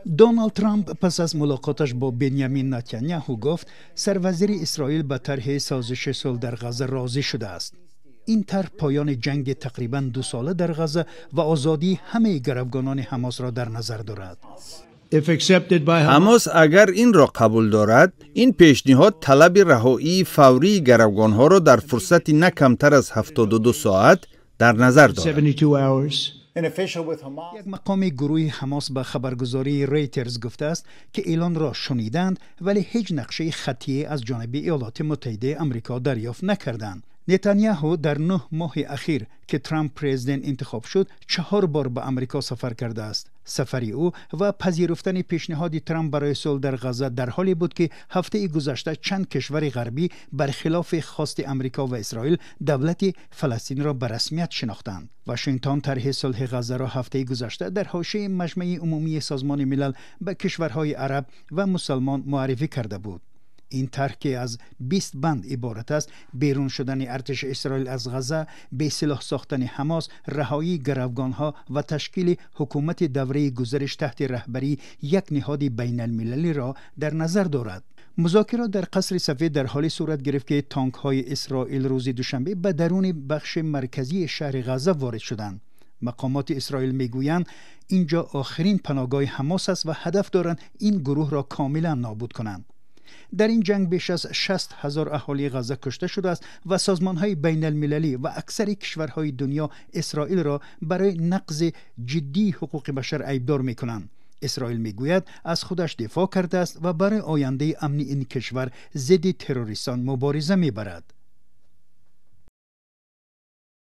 Доналд Трамп пас аз мулоқоташ бо Бенямин Нетаняҳу гуфт, сарвазири Исроил ба тарҳи созиши сулҳ дар Ғазза розӣ шудааст. Ин тарҳ поёни ҷанги тақрибан 2 сола дар Ғазза ва озодии ҳамаи гаравгонони Ҳамосро дар назар дорад. Ҳамос агар инро қабул дорад, ин пешниҳод талаби раҳоии фаврии гаравгонҳоро дар фурсати на камтар аз 72 соат дар назар дорад. Як мақоми гурӯҳи Ҳамос ба хабаргузории Рейтерз гуфтааст, ки эълонро шуниданд, вале ҳеҷ нақшаи хаттие аз ҷониби Иёлоти Муттаҳидаи Амрико дарёфт накарданд. Нетаняҳу дар 9 моҳи ахир, ки Трамп президент интихоб шуд, чаҳор бор ба Амрико сафар кардааст. Сафари ӯ ва пазируфтани пешниҳоди Трамп барои сулҳ дар Ғазза дар ҳоле буд, ки ҳафтаи гузашта чанд кишвари ғарбӣ бархилофи хости Амрико ва Исроил давлати Фаластинро ба расмият шинохтанд. Вашингтон тарҳи сулҳи Ғаззаро ҳафтаи гузашта дар ҳошияи Маҷмаи Умумии Созмони Милал ба кишварҳои араб ва мусалмон муаррифӣ карда буд. Ин тарҳ, ки аз 20 банд иборат аст, берун шудани артиши Исроил аз Ғазза, бесилоҳ сохтани Ҳамос, раҳоии гаравгонҳо ва ташкили ҳукумати давраи гузариш таҳти раҳбарии як ниҳоди байналмилалиро дар назар дорад. Музокирот дар Қасри Сафед дар ҳоле сурат гирифт, ки танкҳои Исроил рӯзи душанбе ба даруни бахши марказии шаҳри Ғазза ворид шуданд. Мақомоти Исроил мегӯянд, инҷо охирин паноҳгоҳи Ҳамос аст ва ҳадаф доранд ин гурӯҳро комилан нобуд кунанд. Дар ин ҷанг беш аз 60 ҳазор аҳолии Ғазза кушта шудааст ва созмонҳои байналмилалӣ ва аксари кишварҳои дунё Исроилро барои нақзи ҷиддии ҳуқуқи башар айбдор мекунанд. Исроил мегӯяд, аз худаш дифоъ кардааст ва барои ояндаи амни ин кишвар зидди террористон мубориза мебарад.